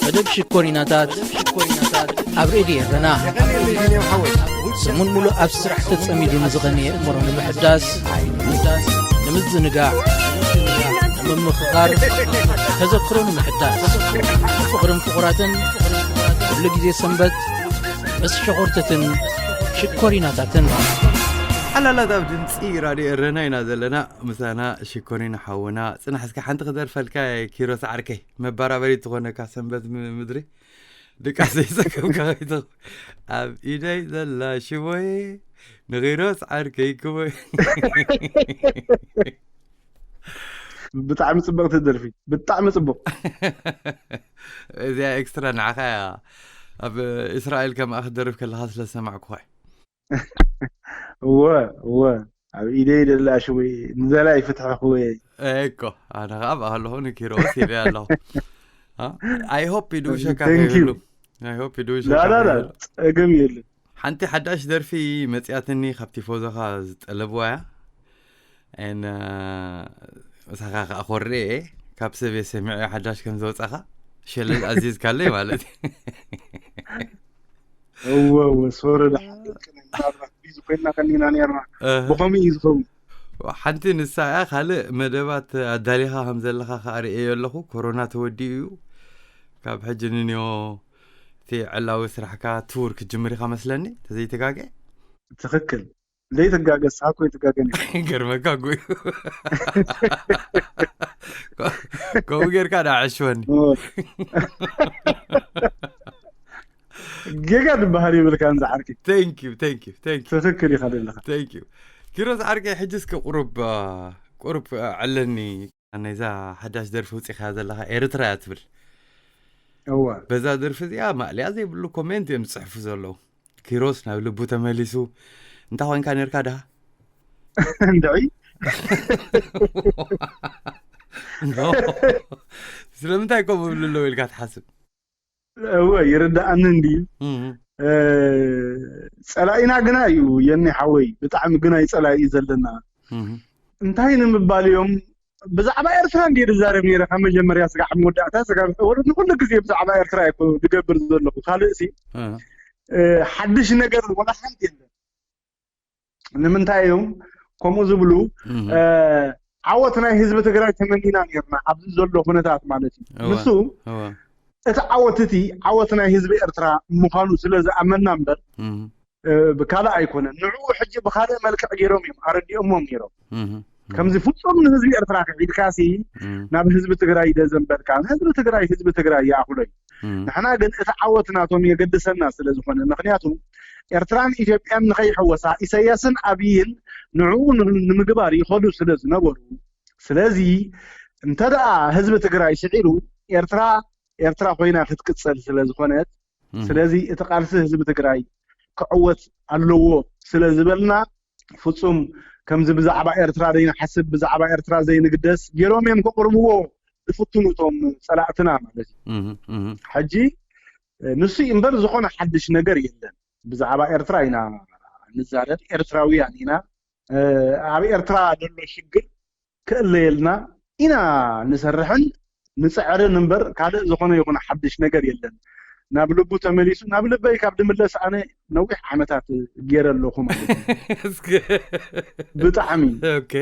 መደብ ሽኮሪናታት ኣብ ሬድዮ ኤረና። ሰሙን ሙሉእ ኣብ ስራሕ ተጸሚዱ ንዝቐነየ እምሮ ንምሕዳስ፣ ንምዝንጋዕ፣ ንምምኽኻር፣ ተዘክሮ ንምሕዳስ፣ ፍቕርን ፍቑራትን፣ ኩሉ ግዜ ሰንበት ምስ ሸኾርተትን ሽኮሪናታትን። ሓላላት ኣብ ድምፂ ራድዮ ኤረና ኢና ዘለና። ምሳና ሽኮሪና ሓውና። ጽናሕ እስከ ሓንቲ ክደርፈልካ ኪሮስ ዓርከይ። መባራበሪት ዝኾነካ ሰንበት ም-፣ ምድሪ። ድቃስ ዘይጸገምካ ከይትኽ-፣ ኣብ ኢደይ ዘላ ሽቦይ ንኺሮስ ዓርከይ ክቦይ። ብጣዕሚ ጽብቕቲ ደርፊ። ብጣዕሚ ጽቡቕ። እዚኣ ኤክስትራ ንዓኻ እያ። ኣብ እስራኤል ከምኣ ክትደርፍ ከለኻ ስለ ዝሰማዕኩኻ። እወ፣ እወ። ኣብ ኢደይ ደላ ሽወይ፣ ንዘላይ ፍትሒ ክወይ። እኮ፣ ኣነ ኸዓ ብኣ ከለኹ ንኪሮስ ኢለ ኣለኹ። አ? I hope ይድውሸካ Thank you። ከይህሉ። I hope ይድውሸካ ላ፣ ላ፣ ላ፣ ከይህሉ። ጸገም የለን። ሓንቲ ሓዳሽ ደርፊ መጽያትኒ ካብ ቲፎዞኻ ዝጠለብዋ እያ። ኤን፣ አ፣ ምሳኻ ከኣ ኮሬ እየ። ካብ ሰብ እየ ሰሚዐ ሓዳሽ ከም ዝወጻኻ። ሸለል ኣዚዝካለይ ማለት እዩ። እወ፣ እወ፣ ሶሪ፣ ድሓን ቢዚ ኮይና ቀኒና ነርና። እህ። ብኸምኡ እዩ ዝኸውን። ሓንቲ ንሳ እያ። ካልእ መደባት ኣዳሊኻ ከም ዘለኻ ከኣ ርእየዮ ኣለኹ። ኮሮና ተወዲኡ እዩ። ካብ ሕጂ ንንዮ እቲ ዕላዊ ስራሕካ ቱር ክትጅምር ኢኻ መስለኒ፣ ተዘይተጋግየ? ትኽክል። ዘይትጋገ፣ ንስኻ እኮ ኣይትጋገን ኢኻ። ገርመካ እኮ እዩ። ከምኡ ጌርካ ደኣ ዕሽወኒ። ኦ። ጌጋ ዝበሃል ይብልካን ዝዓርከይ። Thank you, thank you, thank you። ትኽክል ኢኻ ዘለኻ። Thank you። ኪሮስ ዓርከይ፣ ሕጂ እስከ ቁሩብ፣ አ፣ ቁሩብ፣ አ፣ ዕለኒ። ናይዛ ሓዳሽ ደርፊ ውፂኻ ዘለኻ ኤርትራ እያ ትብል። እወ። በዛ ደርፊ እዚኣ ማእለያ ዘይብሉ ኮሜንት እዮም ዝፅሕፉ ዘለዉ። ኪሮስ ናብ ልቡ ተመሊሱ። እንታይ ኮይንካ ነርካ ድሃ? እንድዒ። ኖ። ስለምንታይ ከምኡ ይብሉ ኣለዉ ኢልካ ትሓስብ? እወ፣ ይርድኣኒ እንድዩ። እም። እ፣ ጸላኢና ግና እዩ፣ የኒ ሓወይ። ብጣዕሚ ግናይ ጸላኢ እዩ ዘለና። እም። እንታይ ንምባል እዮም? ብዛዕባ ኤርትራ እንድየ ዝዛረብ ነይረ፣ ካብ መጀመርያ ስጋዕ መወዳእታ ስጋዕ ወረ ንኹሉ ግዜ ብዛዕባ ኤርትራ እየ እኮ ዝገብር ዘለኹ። ካልእሲ፣ እ። እ፣ ሓድሽ ነገር ወላ ሓንቲ የለን። ንምንታይ እዮም ከምኡ ዝብሉ? እህ። እ፣ ዓወት ናይ ህዝቢ ትግራይ ተመኒና ነርና፣ ኣብዚ ዘሎ ኩነታት ማለት እዩ። እወ፣ ንሱ እወ። እቲ ዓወት እቲ ዓወት ናይ ህዝቢ ኤርትራ ምዃኑ ስለ ዝኣመንና እምበር፣ እህ። እ፣ ብካልእ ኣይኮነን። ንዕኡ ሕጂ ብካልእ መልክዕ ገይሮም እዮም ኣረዲኦሞም ነይሮም። እህ፣ እህ። ከምዚ ፍጹም ንህዝቢ ኤርትራ ክሒድካሲ እህ። ናብ ህዝቢ ትግራይ ደዘንበልካ። ህዝቢ ትግራይ ህዝቢ ትግራይ ይኣኽሎ እዩ። እህ። ንሕና ግን እቲ ዓወት ናቶም የገድሰና ስለ ዝኾነ፣ ምኽንያቱ ኤርትራን ኢትዮጵያን ንኸይሕወሳ ኢሳያስን ኣብይን ንዕኡ ን-፣ ንምግባር ይኸዱ ስለ ዝነበሩ፣ ስለዚ እንተ ደኣ ህዝቢ ትግራይ ስዒሩ ኤርትራ፣ ኤርትራ ኮይና ክትቅጽል ስለ ዝኾነት፣ እህ። ስለዚ እቲ ቃልሲ ህዝቢ ትግራይ ክዕወት ኣለዎ ስለ ዝበልና፣ ፍጹም ከምዚ ብዛዕባ ኤርትራ ዘይንሓስብ፣ ብዛዕባ ኤርትራ ዘይንግደስ ገይሮም እዮም ከቕርብዎ ዝፍትኑ እቶም ጸላእትና ማለት እዩ። እህ፣ እህ። ሕጂ፣ እ፣ ንሱ እዩ እምበር ዝኾነ ሓድሽ ነገር የለን። ብዛዕባ ኤርትራ ኢና ንዛረብ፣ ኤርትራውያን ኢና። እ፣ ኣብ ኤርትራ ዘሎ ሽግር ክእለየልና ኢና ንሰርሕን ንጽዕርን እምበር ካልእ ዝኾነ ይኹን ሓድሽ ነገር የለን። ናብ ልቡ ተመሊሱ፣ ናብ ልበይ ካብ ድምለስ ኣነ ነዊሕ ዓመታት ገይረ ኣለኹ ማለት እዩ። እስኪ። ብጣዕሚ። ኦኬ።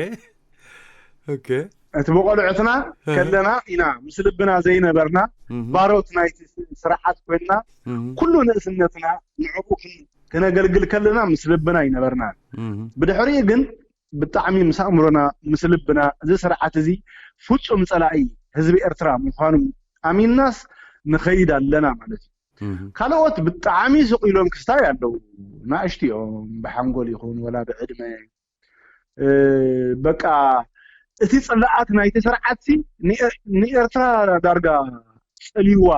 ኦኬ። እቲ ብቆልዑትና እህ። ከለና ኢና ምስ ልብና ዘይነበርና እህ። ባሮት ናይቲ ስርዓት ኮይንና እህ። ኩሉ ንእስነትና ንዕኡ ክን-፣ ክነገልግል ከለና ምስ ልብና ኣይነበርናን። እህ። ብድሕሪኡ ግን ብጣዕሚ ምስ ኣእምሮና፣ ምስ ልብና፣ እዚ ስርዓት እዚ ፍጹም ጸላኢ ህዝቢ ኤርትራ ምዃኑ ኣሚንናስ ንኸይድ ኣለና ማለት እዩ። እህ። ካልኦት ብጣዕሚ ስቕ ኢሎም ክስታይ ኣለዉ። ናእሽቲኦም ብሓንጎል ይኹን ወላ ብዕድመ፣ እ፣ በቃ እቲ ጽላኣት ናይቲ ስርዓትሲ ንኤ-፣ ንኤርትራ ዳርጋ ጸልይዋ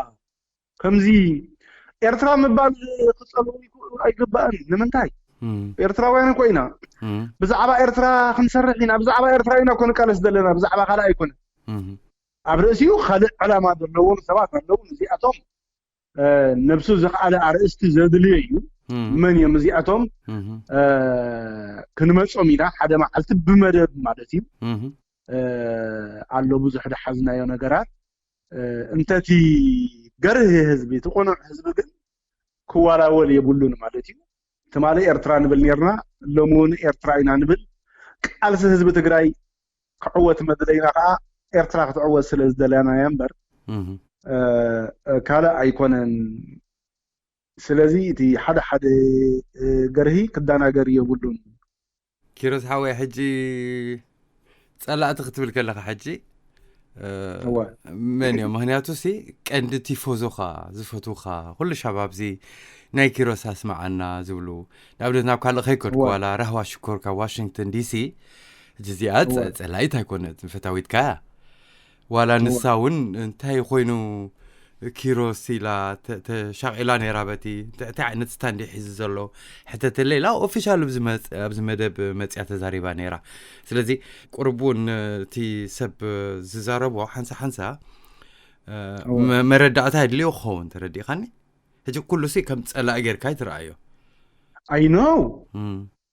ከምዚ ኤርትራ ምባል ክጸልኡ ኣይግባእን። ንምንታይ? እም። ኤርትራውያን እኮ ኢና። እም። ብዛዕባ ኤርትራ ክንሰርሕ ኢና። ብዛዕባ ኤርትራ ኢና እኮ ንቃለስ ዘለና። ብዛዕባ ካልእ ኣይኮነን። እም። ኣብ ርእሲኡ ካልእ ዕላማ ዘለዎም ሰባት ኣለዉ። እዚኣቶም፣ እ፣ ነብሱ ዘኽኣለ ኣርእስቲ ዘድልዮ እዩ። እም። መን እዮም እዚኣቶም? እም። እ፣ ክንመጾም ኢና። ሓደ መዓልቲ ብመደብ ማለት እዩ። እም። እ፣ ኣሎ ብዙሕ ዝሓዝናዮ ነገራት። እ፣ እንተቲ ገርህ ህዝቢ፣ እቲ ቅኑዕ ህዝቢ ግን ክዋላወል የብሉን ማለት እዩ። ትማሊ ኤርትራ ንብል ኔርና፣ ሎሚ እውን ኤርትራ ኢና ንብል። ቃልሲ ህዝቢ ትግራይ ክዕወት መድለይና ከዓ ኤርትራ ክትዕወት ስለ ዝደለና እያ እምበር ካልእ ኣይኮነን። ስለዚ እቲ ሓደ ሓደ ገርሂ ክዳናገር የብሉን። ኪሮስ ሓወይ፣ ሕጂ ጸላእቲ ክትብል ከለኻ ሕጂ መን እዮም? ምክንያቱ ሲ ቀንዲ ቲፎዞኻ ዝፈትውኻ ኩሉ ሻብ ኣብዚ ናይ ኪሮስ ኣስማዓና ዝብሉ፣ ንኣብነት ናብ ካልእ ከይከድኩ ዋላ ራህዋ ሽኮር ካብ ዋሽንግተን ዲሲ፣ ሕጂ እዚኣ ጸላኢት ኣይኮነት፣ ፈታዊትካ እያ። ዋላ ንሳ እውን እንታይ ኮይኑ ኪሮስ ኢላ ተሻቂላ ነይራ። በቲ እንታይ ዓይነት ስታንድ ሒዙ ዘሎ ሕተተለ ኢላ ኦፊሻል ኣብዚ መደብ መፅያ ተዛሪባ ነይራ። ስለዚ ቁርቡ እቲ ሰብ ዝዛረቦ ሓንሳ ሓንሳ መረዳእታ የድልዮ ክኸውን፣ ተረዲእካኒ? ሕጂ ኩሉ ሲ ከም ፀላኢ ጌርካ ይትረኣዮ። I know።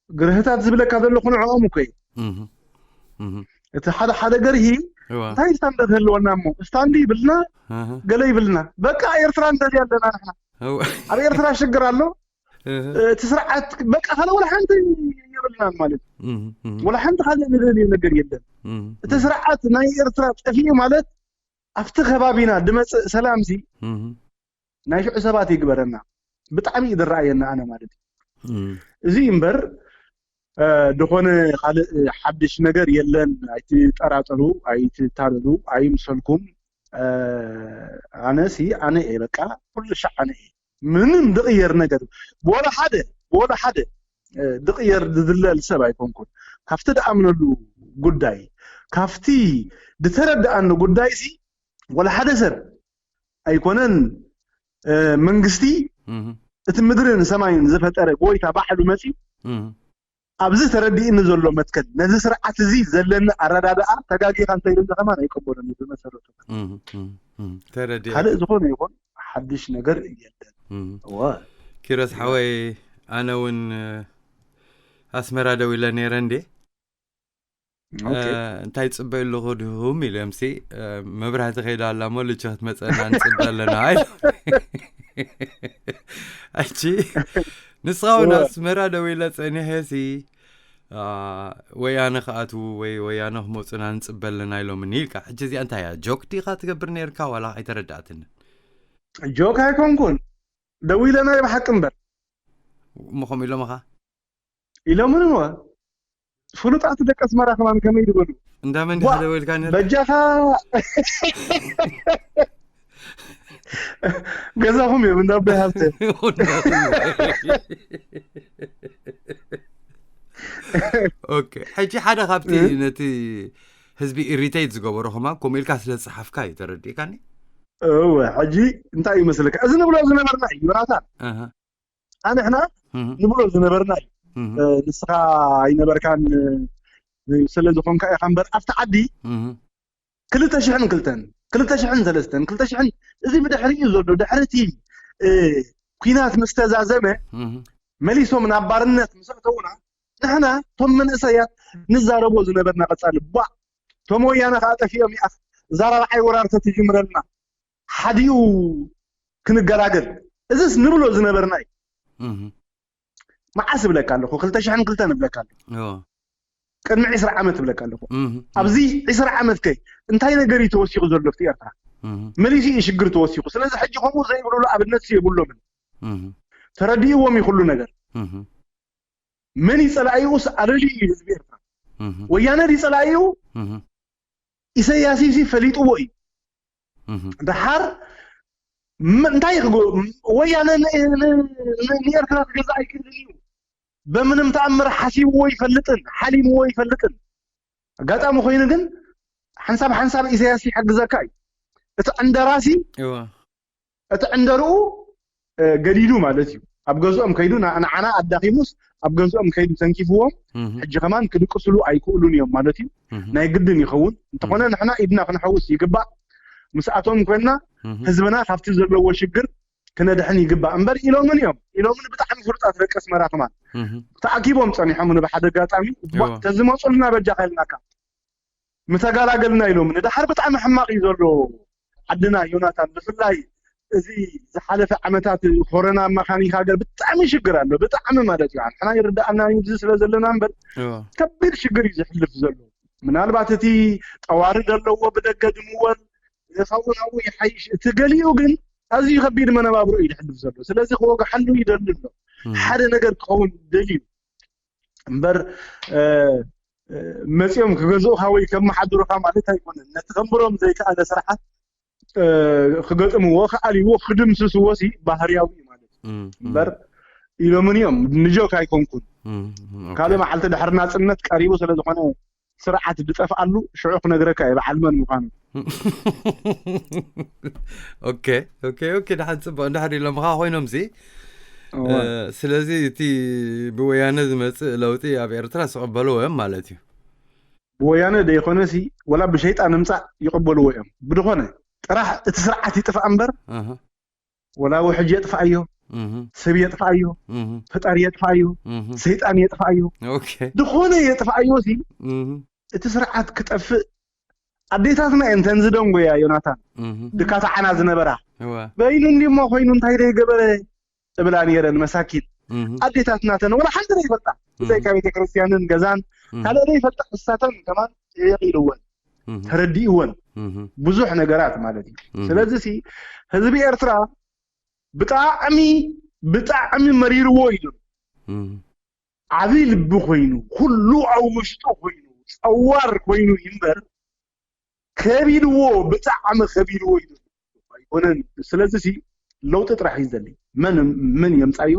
ግርህታት ዝብለካ ዘለኹ ንዕኦም እኮ እዩ። እቲ ሓደ ሓደ ገርሂ እንታይ ስታንድ ክህልወና እሞ፣ ስታንድ ይብልና፣ ገለ ይብልና። በቃ ኤርትራ እንደዚ ኣለና ንሕና። ኣብ ኤርትራ ሽግር ኣሎ። እቲ ስርዓት በቃ ካልእ ወላ ሓንቲ የብልናን ማለት እዩ። ወላ ሓንቲ ካልእ ንደልዮ ነገር የለን። እቲ ስርዓት ናይ ኤርትራ ጠፊኡ ማለት ኣብቲ ከባቢና ድመፅእ ሰላም ሲ ናይ ሽዑ ሰባት ይግበረና። ብጣዕሚ እዩ ዝረኣየና ኣነ ማለት እዩ። እዚ እምበር ድኾነ ካልእ ሓድሽ ነገር የለን። ኣይትጠራጠሩ፣ ኣይትታለሉ፣ ኣይምሰልኩም። ኣነ ሲ ኣነ እየ፣ በቃ ኩሉ ሻዕ ኣነ እየ። ምንም ዝቕየር ነገር ብወላ ሓደ ብወላ ሓደ ዝቕየር ዝድለል ሰብ ኣይኮንኩን። ካብቲ ድኣምነሉ ጉዳይ፣ ካብቲ ዝተረድኣኒ ጉዳይ ሲ ወላ ሓደ ሰብ ኣይኮነን መንግስቲ፣ እቲ ምድርን ሰማይን ዝፈጠረ ጎይታ ባዕሉ መፂኡ ኣብዚ ተረዲእኒ ዘሎ መትከል፣ ነዚ ስርዓት እዚ ዘለኒ ኣረዳድኣ ተጋጊኻ እንተኢሉኒ ከማን ኣይቀበሎን እዩ ብመሰረቱ። ካልእ ዝኾነ ይኹን ሓድሽ ነገር የለን። ኪሮስ ሓወይ፣ ኣነ እውን ኣስመራ ደው ኢለ ነይረ እንዴ እንታይ ጽበዩ ኣለኹ ድሁም ኢሎም ሲ መብራህቲ ከይዳ ኣላ እሞ ልጅ ክትመፀና ንፅበ ኣለና ኣይ ሕጂ ንስኻ እውን ኣስመራ ደው ኢለ ፀኒሐ ሲ ወያነ ክኣትዉ ወይ ወያነ ክመፁና ንፅበ ኣለና ኢሎምኒ ኢልካ። ሕጂ እዚኣ እንታይ እያ? ጆክ ዲኻ ትገብር ነርካ ዋላ ኣይተረዳእትንን። ጆክ ኣይኮንኩን፣ ደው ኢለ ናይ ብሓቂ እምበር። እሞ ከምኡ ኢሎምኻ? ኢሎምኒ እሞ ፍሉጣት ደቂ ኣስመራ ከማን ከመይ ዝበሉ? እንዳመን ዲኻ ደው ኢልካ ነርካ? በጃኻ ገዛኹም እዮም እንዳ ኣቦይ ሃብተ። ኦኬ፣ ሕጂ ሓደ ካብቲ ነቲ ህዝቢ ኢሪቴት ዝገበሮ ከማን ከምኡ ኢልካ ስለ ዝፀሓፍካ እዩ፣ ተረዲእካኒ? እወ፣ ሕጂ እንታይ እዩ መስለካ? እዚ ንብሎ ዝነበርና እዩ፣ ዮናታን። ኣንሕና ንብሎ ዝነበርና እዩ። ንስኻ ኣይነበርካን ስለ ዝኾንካ ኢኻ እምበር ኣብቲ ዓዲ ክልተ ሽሕን ክልተን ክልተ ሽሕን ሰለስተን ክልተ ሽሕን እዚ ብድሕሪኡ ዘሎ ድሕሪ እቲ ኩናት ምስ ተዛዘመ መሊሶም ናብ ባርነት ምስ ኣእተዉና ንሕና እቶም መንእሰያት ንዛረቦ ዝነበርና ቀጻሊ ቧ እቶም ወያነ ከዓ ጠፊኦም ይኣኽ እዛ ራብዓይ ወራር ተትጅምረልና ሓዲኡ ክንገላገል እዚስ ንብሎ ዝነበርና እዩ። መዓስ እብለካ ኣለኹ ክልተ ሽሕን ክልተን እብለካ ኣለኹ ቅድሚ ዕስራ ዓመት እብለካ ኣለኹ። ኣብዚ ዕስራ ዓመት ከ እንታይ ነገር እዩ ተወሲኹ ዘሎ ኣብቲ ኤርትራ? መሊሱ እዩ ሽግር ተወሲኹ። ስለዚ ሕጂ ከምኡ ዘይብልሉ ኣብነት የብሎምን። ተረዲእዎም እዩ ኩሉ ነገር። መን እዩ ጸላኢኡስ ኣለልዩ እዩ ህዝቢ ኤርትራ። ወያነ ድዩ ጸላኢኡ? ኢሰያስ ሲ ፈሊጥዎ እዩ። ደሓር እንታይ ክጎ ወያነ ንኤርትራ ክገዛ ኣይክእልን እዩ። በምንም ተኣምር ሓሲብዎ ይፈልጥን ሓሊምዎ ይፈልጥን። ኣጋጣሚ ኮይኑ ግን ሓንሳብ ሓንሳብ ኢሳያስ ይሕግዘካ እዩ። እቲ ዕንደራሲ እቲ ዕንደርኡ ገዲዱ ማለት እዩ። ኣብ ገዝኦም ከይዱ ንዓና ኣዳኺሙስ ኣብ ገዝኦም ከይዱ ተንኪፍዎም ሕጂ ከማን ክድቅስሉ ኣይክእሉን እዮም ማለት እዩ። ናይ ግድን ይኸውን። እንተኾነ ንሕና ኢድና ክንሕውስ ይግባእ። ምስኣቶም ኮይንና ህዝብና ካብቲ ዘለዎ ሽግር ክነድሕን ይግባእ እምበር ኢሎምን እዮም። ኢሎምን ብጣዕሚ ፍሉጣት ደቂ ኣስመራ ከማን ተኣኪቦም ጸኒሖም ንብሓደ ኣጋጣሚ ተዝመፁልና በጃኻ ኢልናካ ምተጋላገልና ኢሎምን። ድሓር ብጣዕሚ ሕማቕ እዩ ዘሎ ዓድና ዮናታን፣ ብፍላይ እዚ ዝሓለፈ ዓመታት ኮረና መኻኒ ሃገር ብጣዕሚ ሽግር ኣሎ፣ ብጣዕሚ ማለት እዩ። ንሕና ይርዳኣና እዩ እዚ ስለ ዘለና እምበር ከቢድ ሽግር እዩ ዝሕልፍ ዘሎ። ምናልባት እቲ ጠዋሪ ዘለዎ ብደገ ድምወል ዝኸውን ኣብኡ ይሓይሽ፣ እቲ ገሊኡ ግን ኣዝዩ ከቢድ መነባብሮ እዩ ዝሕልፍ ዘሎ። ስለዚ ክወግሓሉ ይደሊ ኣሎ፣ ሓደ ነገር ክኸውን ይደሊ እዩ። እምበር መፂኦም ክገዝኡኻ ወይ ከመሓድሩኻ ማለት ኣይኮነን። ነቲ ከንብሮም ዘይከኣለ ስርዓት ክገጥምዎ ክኣልይዎ ክድምስስዎ ሲ ባህርያዊ እዩ ማለት እዩ። እምበር ኢሎምን እዮም፣ ንጆክ ኣይኮንኩን። ካልእ መዓልቲ ድሕሪ ናፅነት ቀሪቡ ስለ ዝኾነ ስርዓት ዝጠፍኣሉ ሽዑ ክነግረካ እየ በዓል መን ምዃኑ። ኦኬ ኦኬ ኦኬ፣ ደሓን ፅቡቅ እንድሕር ኢሎምኻ ኮይኖም ሲ ስለዚ እቲ ብወያነ ዝመፅእ ለውጢ ኣብ ኤርትራ ዝቕበልዎ እዮም ማለት እዩ። ብወያነ ደይኮነ ሲ ወላ ብሸይጣን ምፃእ ይቕበልዎ እዮም። ብድኾነ ጥራሕ እቲ ስርዓት ይጥፋእ እምበር ወላ ውሕጅ የጥፍኣዮ፣ ሰብ የጥፍኣዮ፣ ፈጣሪ የጥፍኣዮ፣ ሰይጣን የጥፍኣዮ፣ ዝኾነ የጥፍኣዮ ሲ እቲ ስርዓት ክጠፍእ ኣዴታትና እየን ተን ዝደንጎያ። ዮናታን ድካ ተዓና ዝነበራ በይኑ እንዲሞ ኮይኑ እንታይ ደይገበረ እብላ ነይረን መሳኪን ኣዴታትና ተን ወላ ሓንቲ ደይፈልጣ ብዘይካ ቤተክርስትያንን ገዛን ካልእ ደይፈልጣ ንሳተን ከማን የቂልወን ተረዲእወን ብዙሕ ነገራት ማለት እዩ። ስለዚ ሲ ህዝቢ ኤርትራ ብጣዕሚ ብጣዕሚ መሪርዎ እዩ። ዓብይ ልቢ ኮይኑ ኩሉ ኣብ ውሽጡ ኮይኑ ፀዋር ኮይኑ እዩ እምበር ከቢድዎ ብጣዕሚ ከቢድዎ እዩ ኣይኮነን። ስለዚ ሲ ለውጢ ጥራሕ እዩ ዘድሊ። መን መን የምፃዮ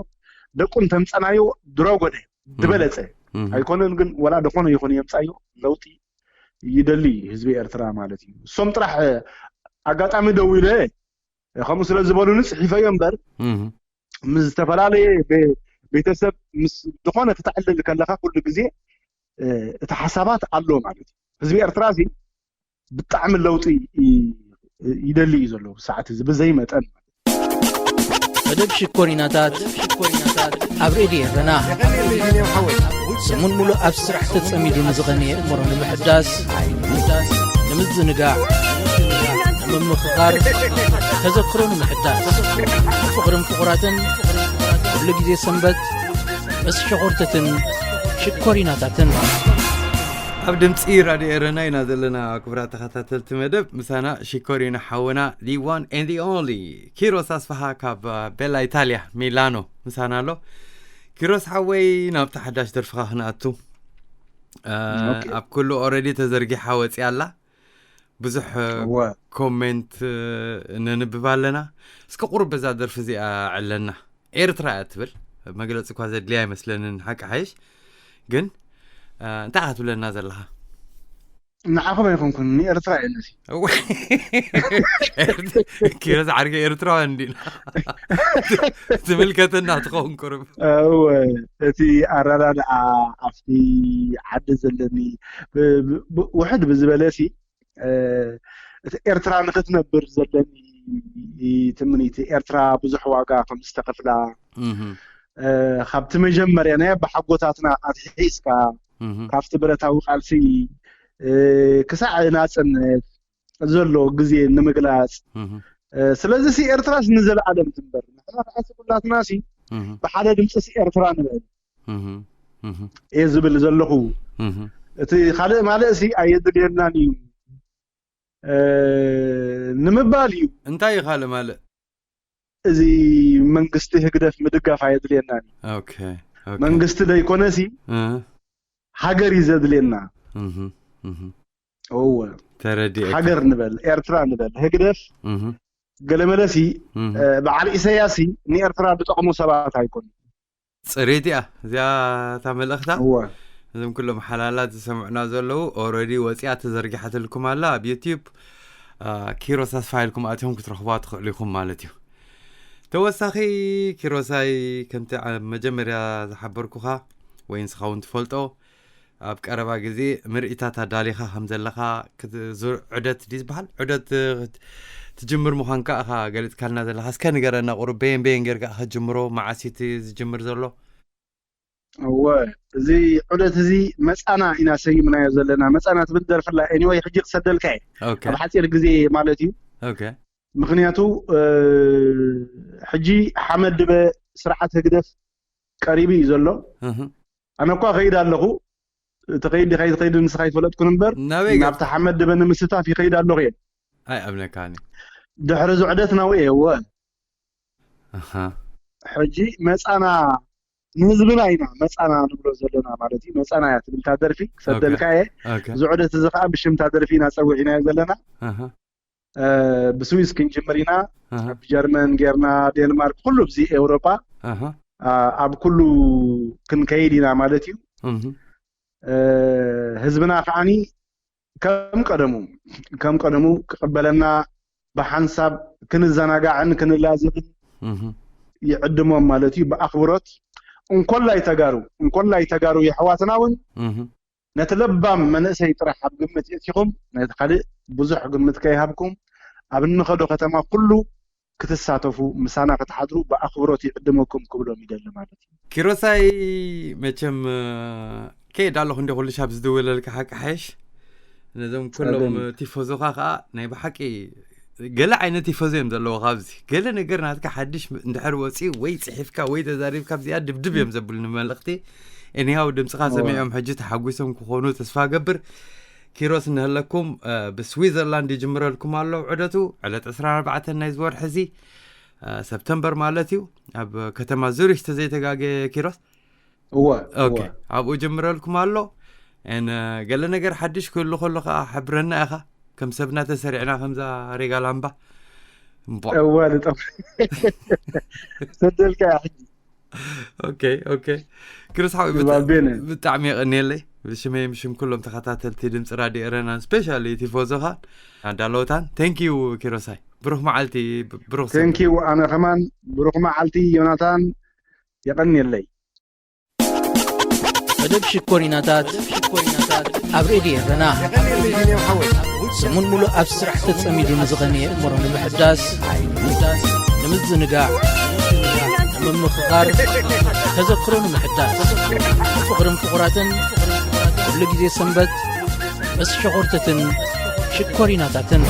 ደቁ እንተምፀናዮ ድሮ ጎደ ዝበለፀ ኣይኮነን። ግን ወላ ደኾነ ይኹን የምፃዮ ለውጢ ይደሊ ህዝቢ ኤርትራ ማለት እዩ። እሶም ጥራሕ ኣጋጣሚ ደው ኢለ ከምኡ ስለ ዝበሉኒ ፅሒፈዮ እምበር ምስ ዝተፈላለየ ቤተሰብ ምስ ዝኾነ ክትዕልል ከለካ ኩሉ ግዜ እቲ ሓሳባት ኣሎ ማለት እዩ። ህዝቢ ኤርትራ እዚ ብጣዕሚ ለውጢ ይደሊ እዩ ዘሎ ሰዓት እዚ ብዘይ መጠን። መደብ ሽኮሪናታት ኣብ ሬድዮ ኤረና ሰሙን ሙሉእ ኣብ ስራሕ ተጸሚዱ ንዝቐነየ እምሮ ንምሕዳስ ንምዝንጋዕ ንምምኽኻር ተዘክሮ ንምሕዳስ ፍቕርን ፍቑራትን ኩሉ ግዜ ሰንበት ምስ ሸኾርተትን ሽኮሪናታትን ኣብ ድምፂ ራድዮ ኤረና ኢና ዘለና። ክቡራት ተኸታተልቲ መደብ ምሳና ሽኮሪና ሓውና the one and the only ኪሮስ ኣስፋሃ ካብ ቤላ ኢታልያ ሚላኖ ምሳና ኣሎ። ኪሮስ ሓወይ ናብቲ ሓዳሽ ደርፍኻ ክንኣቱ ኣብ ኩሉ ኦረዲ ተዘርጊሓ ወፂኣ ኣላ። ብዙሕ ኮሜንት ነንብብ ኣለና። እስኪ ቁሩብ በዛ ደርፊ እዚኣ ዕለና። ኤርትራ እያ ትብል መግለፂ እኳ ዘድልያ ኣይመስለንን ሓቂ ሓይሽ ግን እንታይ ኢኻ ትብለና ዘለኻ? ንዓኹም ኣይኮንኩን ንኤርትራ እየ ነዚ ኪሮስ ዓርኪ ኤርትራውያን እንዲና ትምልከተና ትኸውን ቁርብ። እቲ ኣረዳድኣ ኣብቲ ዓዲ ዘለኒ ውሕድ ብዝበለ ሲ እቲ ኤርትራ ንክትነብር ዘለኒ ትምኒት ኤርትራ ብዙሕ ዋጋ ከም ዝተኸፍላ ካብቲ መጀመርያ ናይ ኣባሓጎታትና ኣትሒዝካ ካብቲ ብረታዊ ቃልሲ ክሳዕ ናፅነት ዘሎ ግዜ ንምግላፅ ስለዚ ሲ ኤርትራስ ንዘለኣለም ትንበር ንሕና ከዓ ኩላትና ሲ ብሓደ ድምፂ ሲ ኤርትራ ንበል እየ ዝብል ዘለኹ። እቲ ካልእ ማልእ ሲ ኣየድልየናን እዩ ንምባል እዩ። እንታይ እዩ ካልእ ማልእ? እዚ መንግስቲ ህግደፍ ምድጋፍ ኣየድልየናን እዩ። መንግስቲ ዘይኮነ ሲ ሃገር እዩ ዘድልየና። እወ ተረዲኤ ሃገር ንበል ኤርትራ ንበል ህግደፍ ገለመለ ሲ በዓል ኢሰያስ ሲ ንኤርትራ ዝጠቕሙ ሰባት ኣይኮኑ። ፅሬት እያ እዚኣ እታ መልእኽታ። እወ እዞም ኩሎም ሓላላት ዝሰምዑና ዘለዉ ኦረዲ ወፂኣ ተዘርጊሓትልኩም ኣላ ኣብ ዩትዩብ። ኪሮስ ኣስፋ ኢልኩም ኣትኹም ክትረኽቧ ትኽእሉ ኢኹም ማለት እዩ። ተወሳኺ ኪሮሳይ ከምቲ ኣብ መጀመርያ ዝሓበርኩኻ ወይ ንስኻ እውን ትፈልጦ ኣብ ቀረባ ግዜ ምርኢታት ኣዳሊኻ ከም ዘለኻ ዑደት ድዩ ዝበሃል ዑደት ትጅምር ምዃንካ ኢኻ ገሊፅካልና ዘለኻ። እስከ ንገረና ቁሩብ በየን በየን ጌርካ ክትጅምሮ መዓስ እቲ ዝጅምር ዘሎ? እወ እዚ ዑደት እዚ መፃና ኢና ሰይምናዮ ዘለና። መፃና ትብል ደርፍላ ኤኒወይ ሕጂ ክሰደልካ እየ ኣብ ሓፂር ግዜ ማለት እዩ። ምኽንያቱ ሕጂ ሓመድ ድበ ስርዓት ህግደፍ ቀሪቡ እዩ ዘሎ። ኣነ እኳ ከይድ ኣለኹ። ትኸይድ ዲኻ ይትኸይድ ንስኻ ይፈለጥኩን እምበር ናበይ ናብቲ ሓመድ ድበ ንምስታፍ ይኸይድ ኣለኹ እየ። ኣይኣምነካኒ። ድሕሪ ዝዕደት ናው እየ እወ። ሕጂ መፃና ንህዝብና ኢና መፃና ንብሎ ዘለና ማለት እዩ። መፃና እያ ትብል እታ ደርፊ ክሰደልካ እየ። ዝዑደት እዚ ከዓ ብሽምታ ደርፊ ኢና ፀዊዒናዮ ዘለና። ብስዊስ ክንጅምር ኢና። ኣብ ጀርመን ጌርና፣ ዴንማርክ፣ ኩሉ ብዚ ኤውሮጳ ኣብ ኩሉ ክንከይድ ኢና ማለት እዩ። ህዝብና ከዓኒ ከም ቀደሙ ከም ቀደሙ ክቕበለና ብሓንሳብ ክንዘናጋዕን ክንላዘብን ይዕድሞም ማለት እዩ። ብኣኽብሮት እንኮላይ ተጋሩ እንኮላይ ተጋሩ የሕዋትና እውን ነቲ ለባም መንእሰይ ጥራሕ ኣብ ግምት የእቲኹም፣ ነቲ ካልእ ብዙሕ ግምት ከይሃብኩም ኣብ እንኸዶ ከተማ ኩሉ ክትሳተፉ ምሳና ክትሓድሩ ብኣኽብሮት ይዕድመኩም ክብሎም ይደሊ ማለት እዩ። ኪሮሳይ መቸም ከይድ ኣለኹ እንዲ ኩሉ ሻብ ዝድውለልካ ሓቂ ሓይሽ ነዞም ኩሎም ቲፎዞኻ ከዓ ናይ ብሓቂ ገለ ዓይነት ቲፎዞ እዮም ዘለዎ። ካብዚ ገለ ነገር ናትካ ሓድሽ እንድሕር ወፂኡ ወይ ፅሒፍካ ወይ ተዛሪብካ ኣብዚኣ ድብድብ እዮም ዘብሉ ንመልእኽቲ። እኒሃው ድምፅኻ ሰሚዖም ሕጂ ተሓጒሶም ክኾኑ ተስፋ ገብር። ኪሮስ እንህለኩም ብስዊዘርላንድ ይጅምረልኩም ኣሎ ዑደቱ ዕለት ዕስራን ኣርባዕተን ናይ ዝወርሒ እዚ ሰፕተምበር ማለት እዩ። ኣብ ከተማ ዙሪሽ ተዘይተጋገ ኪሮስ እወ ኦኬ ኣብኡ ጅምረልኩም ኣሎ። ን ገለ ነገር ሓድሽ ክህሉ ከሎ ከዓ ሕብረና ኢኻ። ከም ሰብና ተሰሪዕና ከምዛ ሬጋ ላምባ እወ ልጠፍ ሰደልካ ሕጂ ኦኬ ኦኬ። ኪሮስ ሓዊ ብጣዕሚ የቐንየለይ ብሽመይ ምሽም ኩሎም ተኸታተልቲ ድምፂ ራድዮ ኤረናን ስፔሻሊ ቲፎዞኻን ኣዳለውታን። ቴንኪዩ ኪሮሳይ። ብሩኽ መዓልቲ። ብሩኽ ቴንኪዩ ኣነ ከማን ብሩኽ መዓልቲ ዮናታን። የቐንየለይ። መደብ ሽኮሪናታት ኣብ ሬድዮ ኤረና ሰሙን ሙሉእ ኣብ ስራሕ ተጸሚዱ ንዝቐነየ እምሮ ንምሕዳስ ንምዝንጋዕ ንምምኽኻር ተዘክሮ ንምሕዳስ ፍቕርን ፍቑራትን ኩሉ ግዜ ሰንበት ምስ ሸኾርተትን ሽኮሪናታትን